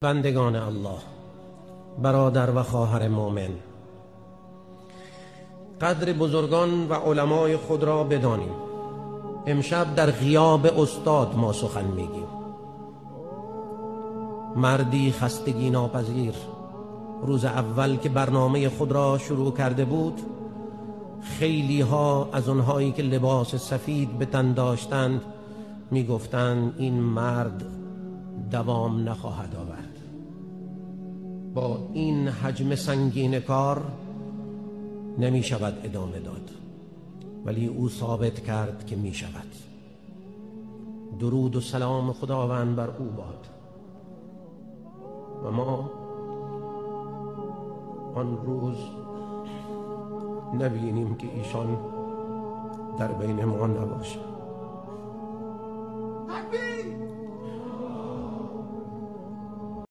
Бандагони Аллоҳ, бародар ва хоҳари мӯъмин, қадри бузургон ва уламои худро бидонем. Имшаб дар ғиёби устод мо сухан мегӯем. Марди хастагинопазир рӯзи аввал ки барномаи худро шурӯъ карда буд, хелиҳо аз онҳое ки либоси сафед ба тан доштанд мегуфтанд ин мард давом нахоҳад овард. Бо ин ҳаҷми сангини кор намешавад идома дод, вале ӯ собит кард ки мешавад. Дуруду саломи Худованд бар ӯ бод ва мо он рӯз набинем ки эшон дар байни мо набошад.